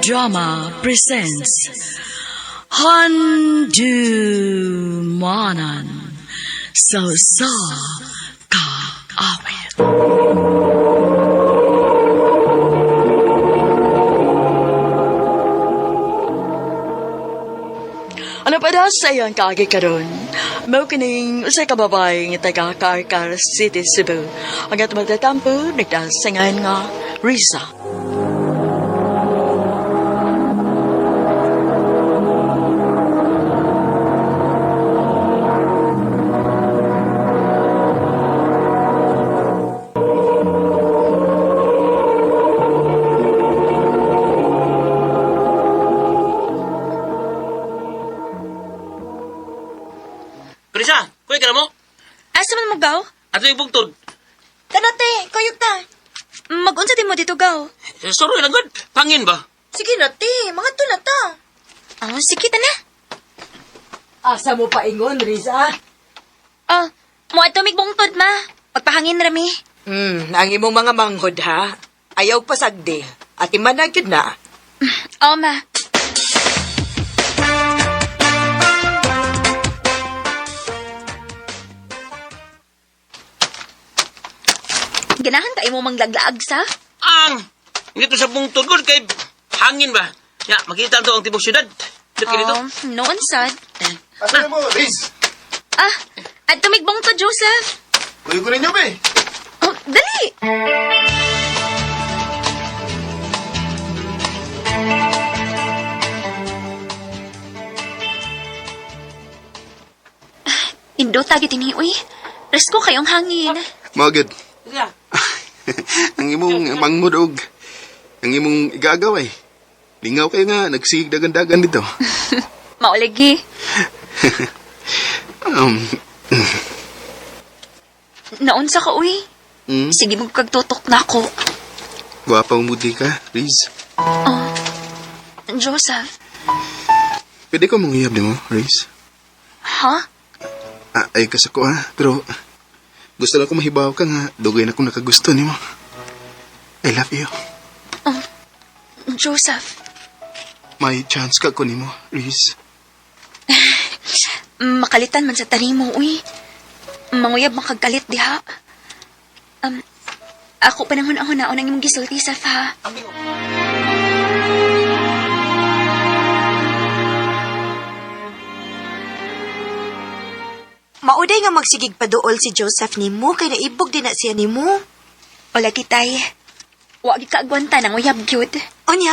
Audio Drama presents Handumanan sa sa Kaawit. Ano pa daw sa iyang kaagi karon? Mao kining usa ka babae nga taga Carcar City, Cebu. Ang atong magtatampo nagdasangan nga Risa. Krisa, kuya ka na mo? Asa man mo gaw? Ato yung bugtod. Tanate, kayog ta. Magunsa din mo dito gaw. Suroy lang gud. Pangin ba? Sige na, te. Mga to na ta. Ah, sige ta na. Asa mo paingon, Riza? Ah, mo ato bungtod ma. Pagpahangin rami. Ang imong mga manghod ha. Ayaw pasagdi. At imanag yun na. Oh, ma. Ganahan ka imo manglaglaag sa? Ang! Dito sa bungtod gud kay hangin ba? Ya, makita to ang tibok syudad. Dito kay dito. Oh, noon sad. Asa na mo, Riz? Ah, adto mig bungtod Joseph. Kuyo ko ninyo, be. Oh, dali. Indot agad ini, uy. Presko kayong hangin. Magod. Yeah. Ang imong manghod og ang imong igagaw ay. Lingaw kayo nga, nagsigig dagan-dagan dito. Maulagi. Um, Naunsa ka, uy. Sige, magkagtutok na ako. Gwapa umudi ka, Riz. Oh, Joseph. Pwede ko mangyayab nimo, Riz. Ha? Ah, ay kasako ha, pero gusto lang ko mahibaw ka nga, dugay na akong nakagusto nimo. I love you. Oh, Joseph. May chance ka ko nimo, Riz. Makalitan man sa tarimo, uy. Manguyab makagalit diha. Ako pa nang hunahuna ang imong gisulti sa fa. Mauday nga magsigig paduol si Joseph nimo kay naibog din na siya nimo. Wala kitay. Wa gid ka agwanta nang uyab gyud. Onya,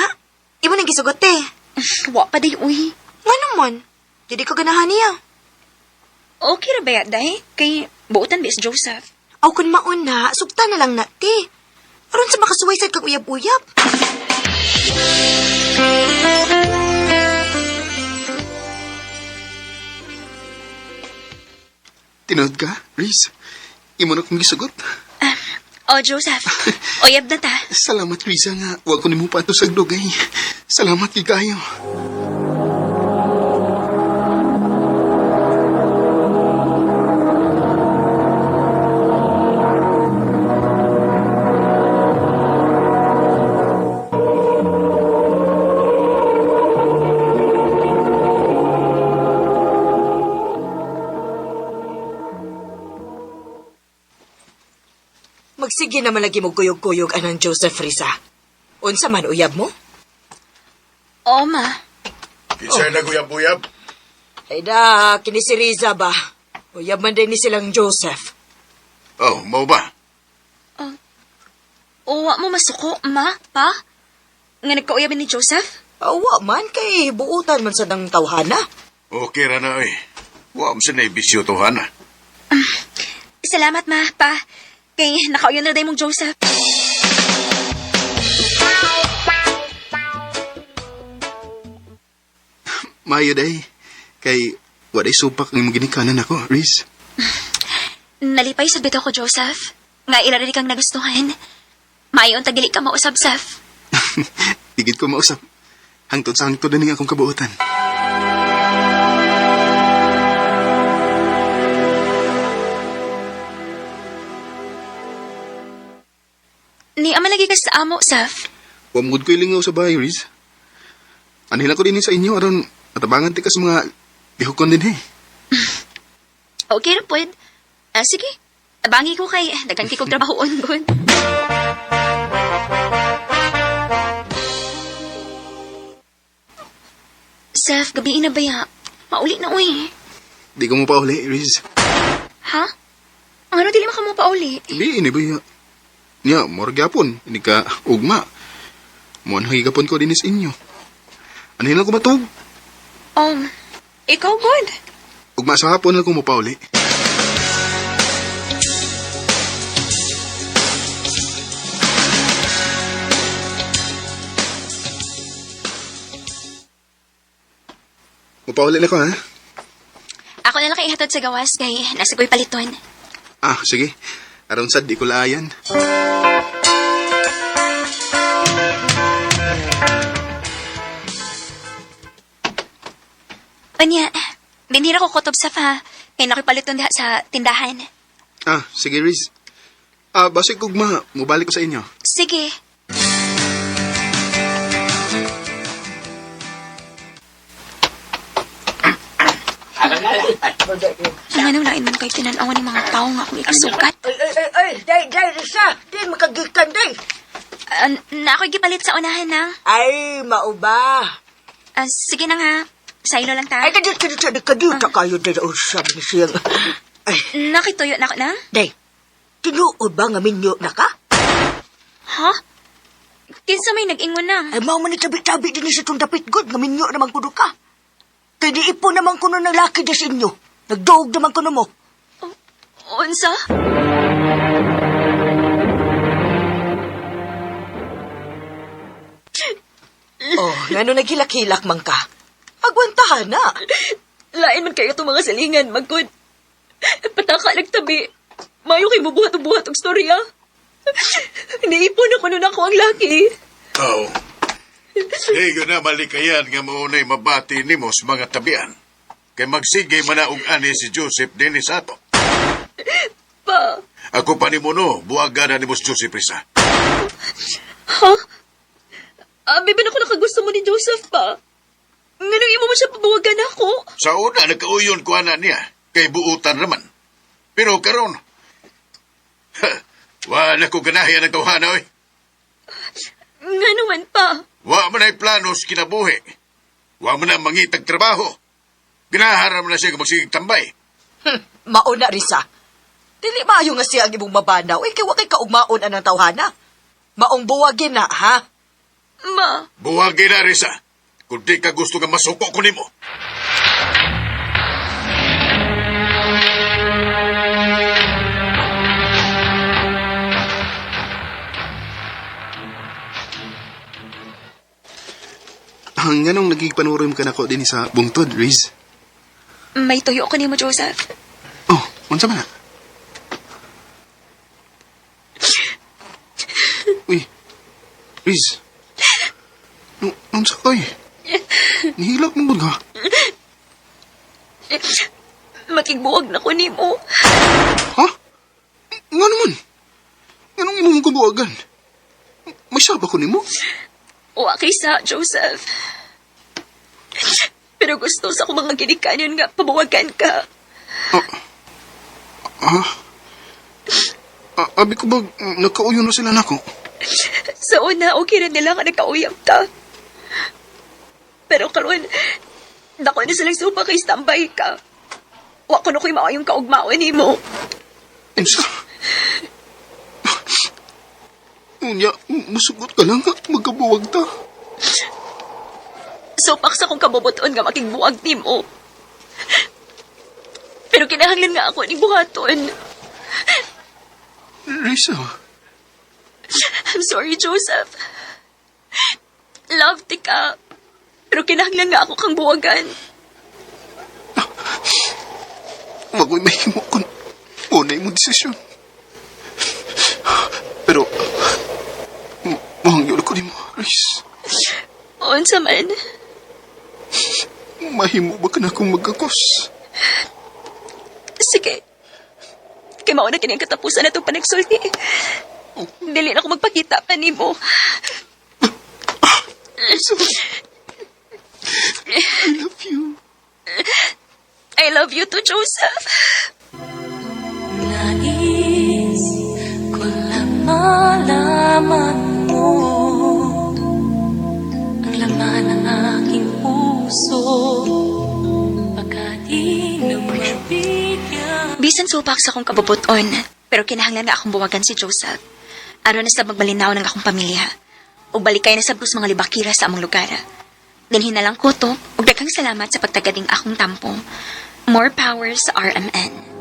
imo nang gisugot te. Wa pa day uy. Ngano man? Dili ko ganahan niya. Okay ra ba ya, day? Kay buotan bis Joseph. Aw kun maon na, sugta na lang na te. Aron sa makasuway sad kag uyab-uyab. Tinuod ka, Riz. Imo na kong gisugot. Oh, Joseph. Uyab na ta. Salamat, Riza, nga. Huwag ko nimo pa ito sa dugay. Salamat, kayo. Magsige naman lagi mo kuyog-kuyog anang Joseph Riza. Unsa man uyab mo? Oh, ma. Kinsa oh. naguyab-uyab? Ay da, kini si Riza ba? Uyab man din ni silang Joseph. Oh, mau ba? O, wa mo masuko, ma, pa? Nga nagkauyab ni Joseph? Awa man kay buutan man sa dang tawhana. Okay ra na oy. Wa mo sa naibisyo to hana. Salamat, ma, pa. Kay nakauyon na day mong Joseph. Maayo day. Kay waday supak ang imong ginikanan ako, Riz. Nalipay sa bitaw ko, Joseph. Nga ila rin kang nagustuhan. Maayon tagili ka mausab, Seth. Tigit ko mausap. Hangtod sa hangtod na ning akong kabuotan. Ni ama lagi ka sa amo, Seth. Wa mo gud ko'y lingaw sa bahay, Riz. Anhin ako din sa inyo aron matabangan ti ka sa mga lihokon din eh. Okay ra pod. Ah, sige. Abangi ko kay daghan kay kog trabahoon gud. Seth, gabi na ba ya? Mauli na uy. Di ko mo pa uli, Riz. Ha? Ang ano dili man ka mo pauli? Di, ini ba ya? Nya, mura gyapon. Ini ka ugma. Muan gapon ko din sa inyo. Anhin lang ko matug. Ikaw good. Ugma sa hapon lang ko mo pauli. Mupauli na ko, ha? Ako na lang kay ihatod sa gawas kay nasa ko'y paliton. Ah, sige. Aron sad, di ko laayan. Unya, binira ko kutob sa fa. Kay nakipaliton diha sa tindahan. Ah, sige, Riz. Ah, basig ugma, mubalik ko sa inyo. Sige. Ang anong lain man kay tinanawan ng mga tao nga akong ikasugat. Ay, ay, ay, ay, day, day, Risa. Di, makagikan, day. Na ako'y gipalit sa unahan na. Ay, mauba. Ah, sige na nga. Sa ilo lang ta. Ay, kadiyot, kadiyot, kadiyot, kadiyot, kayo, day, oh, sabi ni siyang. Ay, Nakituyo na ako na? day, tinuod ba nga minyo na ka? Ha? Kinsa may nag-ingon na? Ay, mao man ni tabi-tabi din sa itong dapit god, nga minyo naman kuno ka. Kay niipo naman kuno ng laki na sa inyo. Nagduog naman kuno mo. Unsa? Oh, ngano naghilak-hilak man ka? Agwantahan na. Lain man kayo itong mga silingan, magkod. Pataka nagtabi. Mayo kay bubuhat-buhat og storya. Niipon ako nun ako ang laki. Oo. Di ko na malikayan nga maunay mabati nimo sa mga tabian. Kay magsigay man na og ani si Joseph dinhi sa ato. Pa, Ako pa nimo no, buwaga na nimo si Joseph Risa. ha? Abi ba na ako nakagusto mo ni Joseph pa? Nganong imo mo siya pabawagan ako? Sa una, nagkauyon ko ana niya, kay buutan raman. Pero karon, ha, wala ko ganahi ang tawhana, oy. Nga naman pa. Wa man ay plano sa kinabuhi. Wa man ang mangitag trabaho. Ginaharam na siya kung magsigig tambay. Mauna, Risa. Dili maayo nga siya ang imong mabanaw. Eh, kay wa kay kaugmaon anang tawhana. Maong buwagin na, ha? Ma, Buwagin na, Risa. Kung di ka gusto nga masuko ko nimo. Ang nganong nagigpanuroy mo ka nako din sa bungtod, Riz. May tuyo ko nimo, Joseph. Oh, unsa man na? Uy, Riz. Unsa kay? Nihilak mo ba ka? makigbuwag na ko nimo. Ha? Nga naman? Nganong imong kabuagan? May saba ko nimo? Wa kay sa Joseph. Pero gusto sa akong mga ginikanon nga pabawagan ka. Ah? Abi ko ba nagkauyon na sila nako? Sa una, okay na nila nga nagkauyab ta. Pero karon, dako na silang supa kay standby ka. Wa ko na ko'y maayong kaugmaon nimo. Unsa? Unya, musugot ka lang ha? Magkabuwag ta. Supak sa kong kabubuton nga makigbuwag nimo. Pero kinahanglan nga ako ni buhaton. Risa, I'm sorry, Joseph. Love ti ka. Pero kinahanglan nga ako kang buwagan. wag mo'y mahimo kung unay mo desisyon. Pero, mahangyo ko nimo, Riz. Unsa man. Mahimo ba ka na akong magkakos? Sige. Kay mao na kini ang katapusan na itong panagsulti. Dili na ako magpakita pa nimo. I love you too, Joseph. Nais ko lang malaman mo ang laman ng aking puso. Baka di na mabigyan. Bisan supak sa akong kabubuton, pero kinahanglan nga akong buwagan si Joseph. Aron na sa magmalinaw ng akong pamilya. Ug balikay na sa bus mga libakira sa among lugar. Dinhi na lang ko to, ug daghang salamat sa pagtagading akong tampo. More power sa RMN.